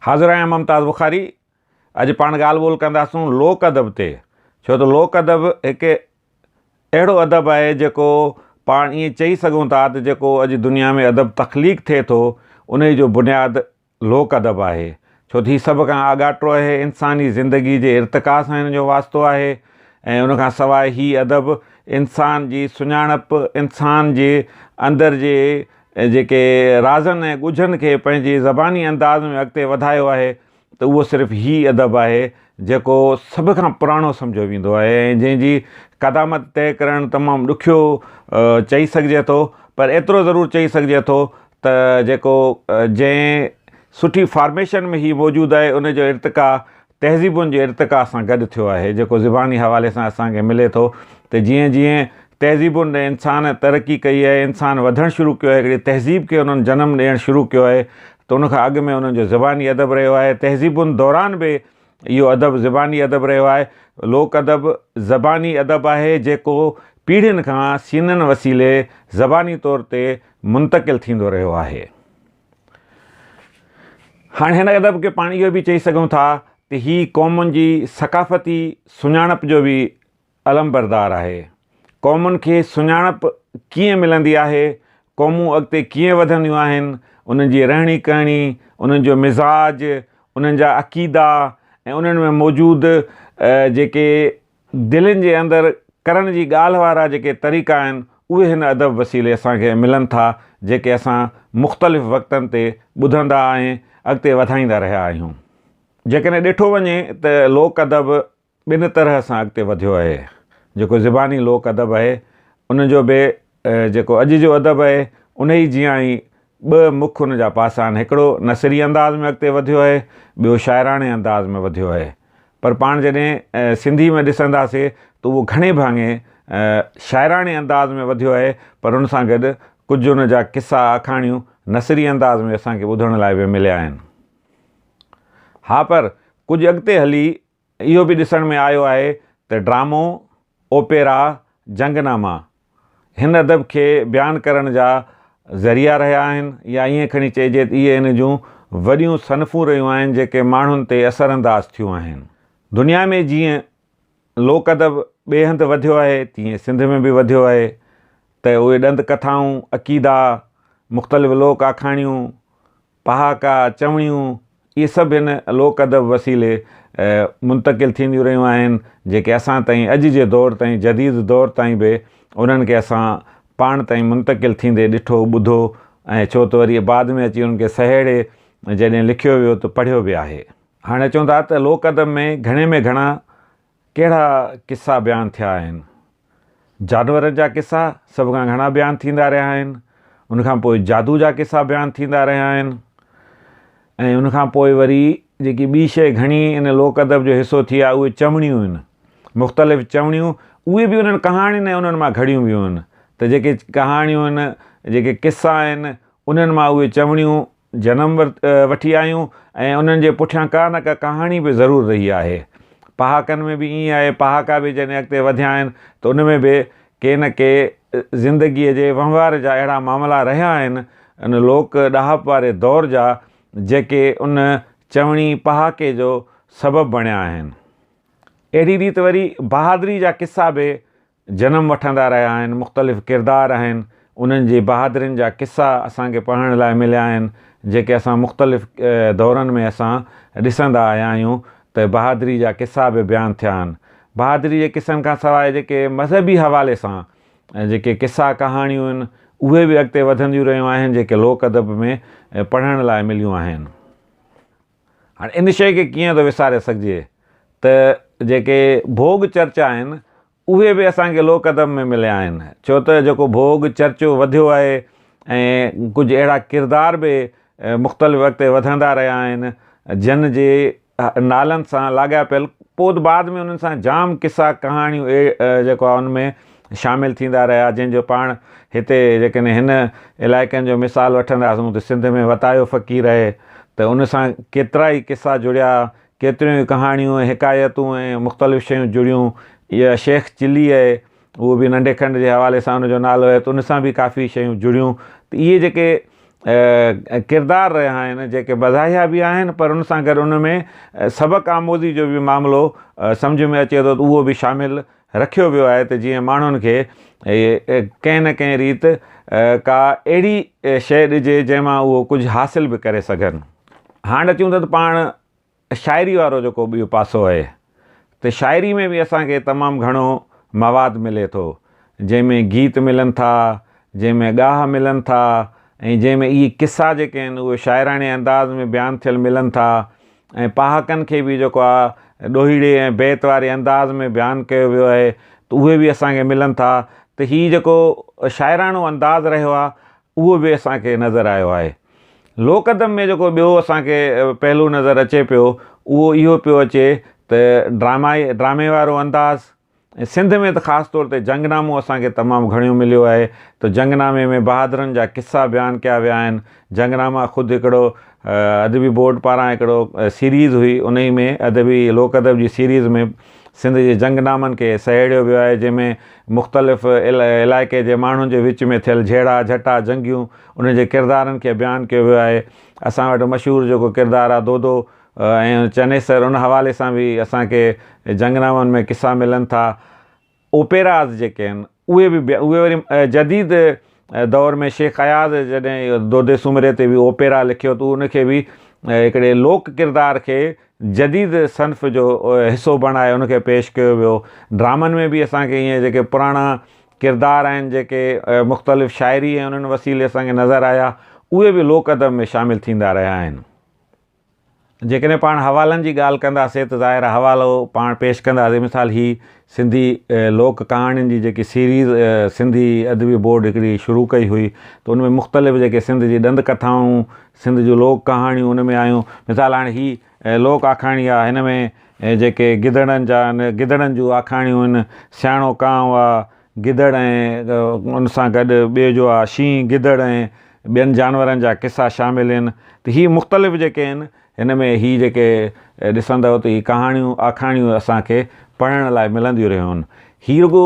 حاضر آهيان ممتاز بخاري. اڄ پاڻ ڳالهه ٻولهه ڪنداسون لوڪ ادب تي، ڇو ته لوڪ ادب هڪ اهڙو ادب آهي جيڪو پاڻ ائين چئي سگهون ٿا ته جيڪو اڄ دنيا ۾ ادب تخليق ٿئي ٿو انهي جو بنياد لوڪ ادب آهي، ڇو ته هي سڀ کان آڳاٽو آهي، انساني زندگي جي ارتقا سان هن جو واسطو آهي ۽ ان کان سواء هي ادب انسان جي سڃاڻپ، انسان جي اندر جي جيڪي رازن ۽ ڳجهن کي پنهنجي زباني انداز ۾ اڳتي وڌايو آهي ته اهو صرف هي ادب آهي جيڪو سڀ کان پراڻو سمجهيو ويندو آهي ۽ جنهن جي قدامت طئي ڪرڻ تمام ڏکيو چئي سگهجي ٿو پر ايترو ضرور چئي سگهجي ٿو ته جيڪو جنهن سٺي فارميشن ۾ هي موجود آهي ان جو ارتقا تهذيبن جي ارتقا سان گڏ ٿيو آهي جيڪو زباني حوالي سان اسان کي ملي ٿو ته جيئن جيئن تهذيبن ڏي انسان ترقي ڪئي آهي انسان وڌڻ شروع ڪيو آهي هڪڙي تهذيب کي انهن جنم ڏيڻ شروع ڪيو آهي ته ان کان اڳ ۾ انهن جو زباني ادب رهيو آهي تهذيبن دوران به اهو ادب زباني ادب رهيو آهي لوڪ ادب زباني ادب آهي جيڪو پيڙهين کان سينن وسيلي زباني طور تي منتقل ٿيندو رهيو آهي. هاڻي هن ادب کي پاڻ اهو به چئي سگهون ٿا ته هي قومن جي ثقافتي سڃاڻپ جو به علمبردار آهي. قومن کي سڃاڻپ ڪيئن ملندي آهي، قومون اڳتي ڪيئن وڌنديون آهن، انهن جي رهڻي ڪهڻي، انهن جو مزاج، انهن جا عقيدا ۽ انهن ۾ موجود جيڪي دلين جي اندر ڪرڻ جي ڳالهه وارا جيڪي طريقا آهن، اهي هن ادب وسيلي اسان کي ملن ٿا، جيڪي اسان مختلف وقتن تي ٻڌندا ۽ اڳتي وڌائيندا رهيا آهيون. جيڪڏهن ڏٺو وڃي ته لوڪ ادب ٻن طرح سان اڳتي وڌيو آهي. جيڪو زباني لوڪ ادب آهي، ان جو به جيڪو اڄ جو ادب آهي، انهيء جيان ئي ٻه مک ان جا پاسا آهن. هڪڙو نثري انداز ۾ اڳتي وڌيو آهي، ٻيو شاعراڻي انداز ۾ وڌيو آهي. پر پاڻ جڏهن سنڌي ۾ ڏسنداسي ته اهو گهڻي ڀاڱي شاعراڻي انداز ۾ وڌيو آهي، پر ان سان گڏ ڪجهه ان جا قصا آکاڻيون نثري انداز ۾ اسان کي ٻڌڻ لاء به مليا آهن. ها پر ڪجهه اڳتي هلي اهو به ڏسڻ ۾ آيو آهي ته ڊرامو، اوپيرا، جنگناما هن ادب کي بيان ڪرڻ جا ذريعا رهيا آهن يا ائين کڻي چئجي ته اهي ان جون وڏيون صنفون رهيون آهن جيڪي ماڻهن تي اثرانداز ٿيون آهن. دنيا ۾ جيئن لوڪ ادب ٻئي هنڌ وڌيو آهي تيئن سنڌ ۾ به وڌيو آهي ته اهي ڏند ڪٿائون، عقيدا، مختلف لوڪ آکاڻيون، پهاڪا، چوڻيون، اهي سڀ هن لوڪ ادب وسيلي منتقل ٿينديون رهيون آهن، جيڪي اسان تائين اڄ جي دور تائين، جديد دور تائين به انهن کي اسان پاڻ تائين منتقل ٿيندي ڏٺو، ٻڌو ۽ ڇو ته وري بعد ۾ اچي انهن کي سهيڙي جڏهن لکيو ويو ته پڙهيو به آهي. هاڻي اچون ٿا ته لوڪ ادب ۾ گهڻي ۾ گهڻا ڪهڙا قصا بيان ٿيا آهن؟ جانورن جا قصا سڀ کان گهڻا بيان ٿيندا رهيا آهن، ان کان پوء جادو جا قصا بيان ٿيندا رهيا آهن ۽ ان کان پوء وري جيڪي ٻي شيء گهڻي ان لوڪ ادب جو حصو ٿي آهي اهي چوڻيون آهن. مختلف چوڻيون اهي به انهن ڪهاڻين ۽ انهن مان گهڙيون ويون آهن ته جيڪي ڪهاڻيون آهن، جيڪي قصا آهن انهن مان اهي چوڻيون جنم وٺي آيون ۽ انهن جي پٺيان ڪا نه ڪا ڪهاڻي به ضرور رهي آهي. پهاڪن ۾ به ائين آهي، پهاڪا به جڏهن اڳتي وڌيا آهن ته ان ۾ به ڪي نه ڪي زندگيء جي وهنوار جا اهڙا معاملا رهيا آهن، ان لوڪ ڏاهپ واري دور جا، جيڪي ان چوڻي پهاڪي جو سبب بڻيا آهن. اهڙي ريت وري بهادري جا قصا به جنم وٺندا رهيا آهن، مختلف ڪردار آهن، انهن جي بهادرين جا قصا اسان کي پڙهڻ لاء مليا آهن، جيڪي اسان مختلف دورن ۾ اسان ڏسندا آيا آهيون ته بهادري جا قصا به بيان ٿيا آهن. بهادري جي قصن کان سواء جيڪي مذهبي حوالي سان جيڪي قصا ڪهاڻيون آهن، اهي به اڳتي وڌنديون رهيون آهن، جيڪي لوڪ ادب ۾ پڙهڻ لاء مليون آهن. هاڻي ان شيء کي ڪيئن ٿو وساري سگهجي ته جيڪي ڀوڳ چرچا آهن اهي به اسان کي لوڪ ادب ۾ مليا آهن ڇو ته جيڪو ڀوڳ چرچو وڌيو آهي ۽ ڪجهه اهڙا ڪردار به مختلف اڳتي وڌندا رهيا آهن جن جي نالن سان لاڳاپيل پوء ته بعد ۾ انهن سان جام قصا ڪهاڻيون جيڪو آهي ان ۾ شامل ٿيندا رهيا جنهن جو پاڻ هتي جيڪڏهن هن علائقن جو مثال وٺنداسون ته سنڌ ۾ وتايو فقير آهي ته ان سان ڪيترا ئي قصا جڙيا ڪيتريون ئي ڪهاڻيون ۽ حڪايتون ۽ مختلف شيون جڙيون يا شيخ چلي آهي اهو به ننڍي کنڊ جي حوالي سان ان جو نالو آهي ته ان سان به ڪافي شيون جڙيون ته اهي جيڪي ڪردار رهيا آهن جيڪي مزاحيه به آهن پر ان سان گڏ ان ۾ سبق آموزي جو به معاملو سمجهه ۾ اچي ٿو ته اهو به شامل رکيو ويو آهي ته جيئن ماڻهن کي ڪنهن نه ڪنهن ريت ڪا اهڙي شيء ڏجي جنهن مان اهو ڪجهه حاصل به ڪري سگهن. هاڻ اچون ٿا ته پاڻ شاعري وارو جيڪو ٻيو پاسو آهي ته شاعري ۾ به اسان کي تمام گهڻو مواد ملي ٿو جنهن ۾ گيت ملن ٿا جنهن ۾ ڳاهه ملن ٿا ۽ جنهن ۾ اهي قصا جيڪي آهن اهي شاعراڻي انداز ۾ بيان ٿيل ملن ٿا ۽ پهاڪن کي به جيڪو آهي ڏوهيڙي ۽ بيت واري انداز ۾ بيان ڪيو ويو آهي ته اهي به اسان کي ملن ٿا ته هي جيڪو شاعراڻو انداز رهيو آهي اهو به اسان کي نظر آيو آهي. لوڪ ادب ۾ جيڪو ٻيو اسان کي پهلو نظر اچي پيو اهو اهو پيو اچي ته ڊرامائي ڊرامي وارو انداز ۽ سنڌ ۾ ته خاص طور تي جنگنامو اسان کي تمام گهڻيو مليو آهي ته جنگنامي ۾ بهادرن جا قصا بيان ڪيا ويا آهن. جنگناما خود هڪڙو ادبي بورڊ پاران هڪڙو سيريز هئي انهي ۾ ادبي لوڪ ادب جي سيريز ۾ سنڌ جي جنگنامن کي سهيڙيو ويو آهي جنهن ۾ مختلف علائقي جي ماڻهن جي وچ ۾ ٿيل جهيڙا جهٽا جنگيون انهن جي ڪردارن کي بيان ڪيو ويو آهي اسان وٽ مشهور جيڪو ڪردار آهي دودو ۽ چنيسر ان حوالي سان به اسان کي جنگنامن ۾ قصا ملن ٿا اوپيراز جيڪي آهن اهي به اهي وري جديد دور ۾ شيخ اياز جڏهن دودي سومري تي به اوپيرا لکيو ته ان کي به هڪڙي لوڪ ڪردار کي جديد صنف جو حصو بڻائي ان کي پيش ڪيو ويو. ڊرامن ۾ به اسان کي ائين جيڪي پراڻا ڪردار آهن جيڪي مختلف شاعري ۽ انهن وسيلي اسان کي نظر آيا اهي به لوڪ ادب ۾ شامل ٿيندا رهيا آهن. جيڪڏهن پاڻ حوالن جي ڳالهه ڪنداسين ته ظاهر آهي حوالو پاڻ پيش ڪنداسين مثال هي سنڌي لوڪ ڪهاڻين جي جيڪي سيريز سنڌي ادبي بورڊ هڪڙي شروع ڪئي هئي ته ان ۾ مختلف جيڪي سنڌ جي ڏند ڪٿائون سنڌ جون لوڪ ڪهاڻيون ان ۾ آيون مثال هاڻي هي لوڪ آکاڻي آهي هن ۾ جيڪي گدڙن جا آهن گدڙن جون آکاڻيون آهن سياڻو ڪانء آهي گدڙ ۽ ان سان گڏ ٻيو جو آهي شينهن گدڙ ۽ ٻين جانورن جا قصا شامل آهن ته هي مختلف جيڪي آهن هن ۾ هي جيڪي ڏسندؤ ته هي ڪهاڻيون آکاڻيون اسان کي پڙهڻ لاء ملنديون رهيون آهن هي رڳو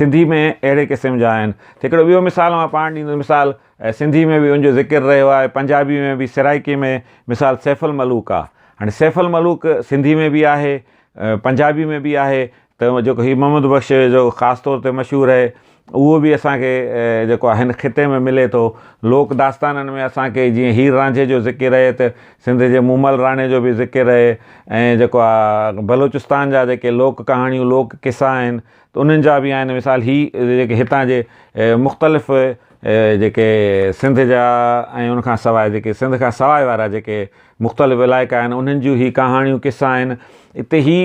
سنڌي ۾ اهڙي قسم جا آهن ته هڪڙو ٻيو مثال مان پاڻ ڏيندس مثال سنڌي ۾ به ان جو ذڪر رهيو آهي پنجابي ۾ به سرائڪي ۾ مثال سيف الملوڪ آهي هاڻي سيف الملوڪ سنڌي ۾ به آهي پنجابي ۾ به آهي ته جيڪو هي محمد بخش جو خاص طور تي مشهور آهي اهو به اسان کي جيڪو آهي هن خطي ۾ ملي ٿو. لوڪ داستانن ۾ اسان کي جيئن هير رانجهي جو ذڪر آهي ته سنڌ جي مومل راڻي جو به ذڪر آهي ۽ جيڪو آهي بلوچستان جا جيڪي لوڪ ڪهاڻيون لوڪ قصا آهن ته انهن جا به آهن مثال هي جيڪي هتان جي مختلف جيڪي سنڌ جا ۽ ان کان سواء جيڪي سنڌ کان سواء وارا جيڪي مختلف علائقا آهن انهن جون هي ڪهاڻيون قصا آهن اتي هي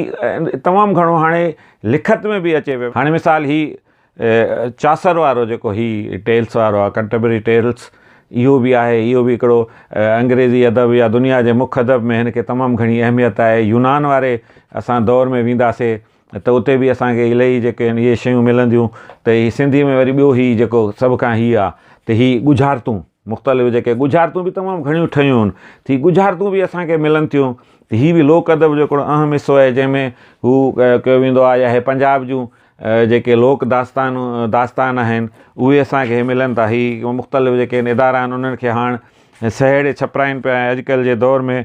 تمام گهڻو هاڻي لکت ۾ به اچي پيو هاڻي مثال هي چاسر وارو جيڪو هي ٽيلس وارو آهي ڪنٽمپرري ٽيلس اهو به آهي اهو به هڪڙو انگريزي ادب يا دنيا جي مک ادب ۾ هن کي تمام گهڻي اهميت آهي يونان واري اسان دور ۾ وينداسي ته اتي به اسان کي الاهي جيڪي آهن اهي شيون ملنديون ته هي سنڌي ۾ وري ٻيو هي جيڪو سڀ کان هي آهي ته هي ڳجهارتون مختلف جيڪي ڳجهارتون به تمام گهڻيون ٺهيون آهن ته هي ڳجهارتون به اسان کي ملن ٿيون ته هي به لوڪ ادب جو هڪڙو اهم حصو آهي جنهن ۾ هو ڪيو ويندو آهي يا هي پنجاب جون جيڪي لوڪ داستان داستان آهن اهي اسان کي ملن ٿا هي مختلف جيڪي ادارا آهن انهن کي هاڻ سهيڙي ڇپرائين پيا ۽ اڄڪلهه جي دور ۾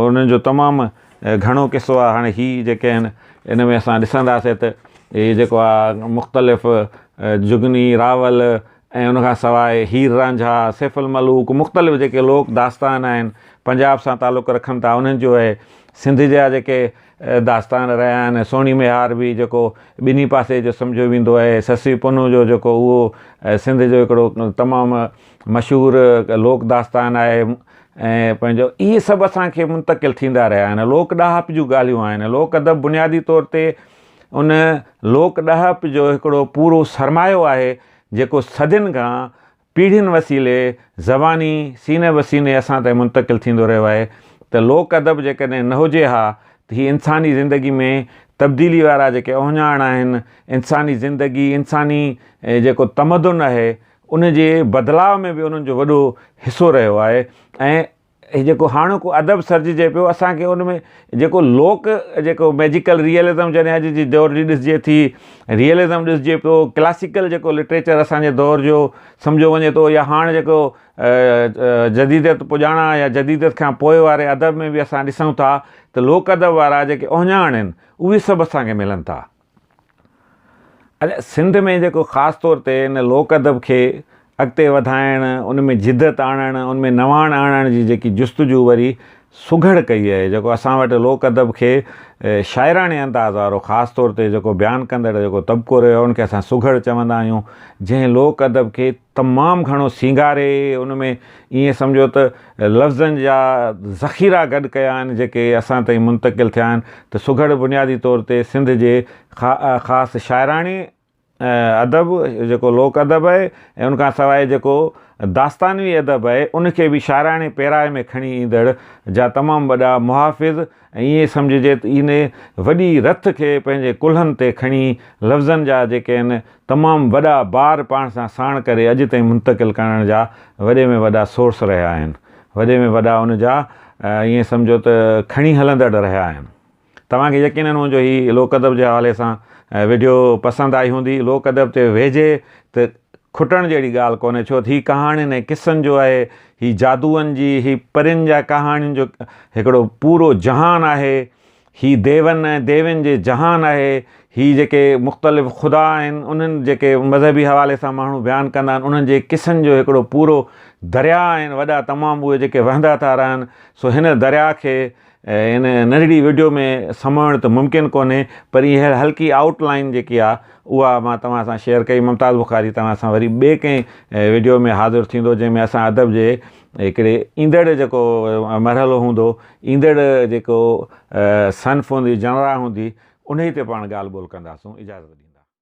انهن جو تمام گهڻو قصو آهي هاڻي هي جيڪي آهن ان ۾ اسان ڏسنداسين ته هي جيڪو آهي مختلف جگني راول ۽ ان کان سواء هير رانجها سيف الملوڪ مختلف جيڪي لوڪ داستان آهن پنجاب سان تعلق رکن ٿا انهن جو آهي سنڌ جا جيڪي داستان رهيا آهن سهڻي ميهار به جيڪو ٻنهي پاسي جو سمجهيو ويندو آهي سسئي پنهون جو جيڪو اهو سنڌ جو هڪڙو تمام مشهور لوڪ داستان آهي ۽ پنهنجو اهي سڀ اسان کي منتقل ٿيندا رهيا آهن لوڪ ڏاهپ جون ڳالهيون آهن لوڪ ادب بنيادي طور تي ان لوڪ ڏاهپ جو هڪڙو پورو سرمايو آهي جيڪو صدين کان پيڙهين وسيلي زباني سيني به سيني اسان تائين منتقل ٿيندو رهيو آهي ته لوڪ ادب جيڪڏهن نه هجي ها ته هي انساني زندگي ۾ تبديلي وارا جيڪي اهڃاڻ آهن انساني زندگي انساني جيڪو تمدن آهي ان جي بدلاء ۾ به انهن جو وڏو حصو رهيو آهي ۽ هي جيڪو هاڻوڪو ادب سرججي پيو اسان کي ان ۾ جيڪو لوڪ جيڪو ميجيڪل ريئلزم جڏهن اڄ جي دور جي ڏسجي ٿي ريئلزم ڏسجي پيو ڪلاسيڪل جيڪو لٽريچر اسان جي دور جو سمجهيو وڃي ٿو يا هاڻ جيڪو جديديت پڄاڻا يا جديديت کان پوء واري ادب ۾ به اسان ڏسون ٿا ته لوڪ ادب وارا جيڪي اهڃاڻ آهن اهي سڀ اسان کي ملن ٿا. اچا سنڌ ۾ جيڪو خاص طور تي ان لوڪ ادب کي اڳتي وڌائڻ، ان ۾ جدت آڻڻ، ان ۾ نواڻ آڻڻ جي جيڪي جستجو وري سگهڙ ڪئي آهي، جيڪو اسان وٽ لوڪ ادب کي شاعراڻي انداز وارو خاص طور تي جيڪو بيان ڪندڙ جيڪو طبقو رهيو آهي ان کي اسان سگهڙ چوندا آهيون، جنهن لوڪ ادب کي تمام گهڻو سينگاري ان ۾ ائين سمجهو ته لفظن جا ذخيرا گڏ ڪيا آهن جيڪي اسان تائين منتقل ٿيا آهن ته سگهڙ بنيادي طور تي سنڌ جي خاص شاعراڻي ادب جيڪو لوڪ ادب آهي ۽ ان کان سواء جيڪو داستانوي ادب آهي ان کي به شاعراڻي پيرائي ۾ کڻي ايندڙ جا تمام وڏا محافظ ۽ ائين سمجهجي ته ان وڏي رٿ کي پنهنجي ڪلهن تي کڻي لفظن جا جيڪي آهن تمام وڏا بار پاڻ سان ساڻ ڪري اڄ تائين منتقل ڪرڻ جا وڏي ۾ وڏا سورس رهيا آهن. وڏي ۾ وڏا ان جا ائين سمجهو ته کڻي هلندڙ رهيا آهن. توهان کي يقينن منهنجو هي لوڪ ادب جي حوالي سان وڊيو پسند آئي هوندي. لوڪ ادب تي ويهجي ته کٽڻ جهڙي ڳالهه ڪونهي ڇو ته هي ڪهاڻين ۽ قصن جو آهي، هي جادوئن جي، هي پرين جا ڪهاڻين جو هڪڙو پورو جهان آهي. هي ديون ۽ ديوين جي جهان آهي، هي جيڪي مختلف خدا آهن، انهن جيڪي مذهبي حوالي سان ماڻهو بيان ڪندا آهن، انهن جي قصن جو هڪڙو پورو درياء آهن، وڏا تمام اهي جيڪي وهندا ٿا رهن، سو هن درياء کي هن ننڍڙي وڊيو ۾ سموئڻ ته ممڪن ڪونهي، پر هيء هلڪي آئوٽ لائين جيڪي آهي، اها مان توهان سان شيئر ڪئي. ممتاز بخاري توهان سان وري ٻئي ڪنهن وڊيو ۾ حاضر ٿيندو، جنهن ۾ اسان ادب جي هڪڙي ايندڙ جيڪو مرحلو هوندو، ايندڙ جيڪو صنف هوندي، جنرا هوندي، انهي تي پاڻ ڳالهه ٻولهه ڪنداسون. اجازت ڏيو.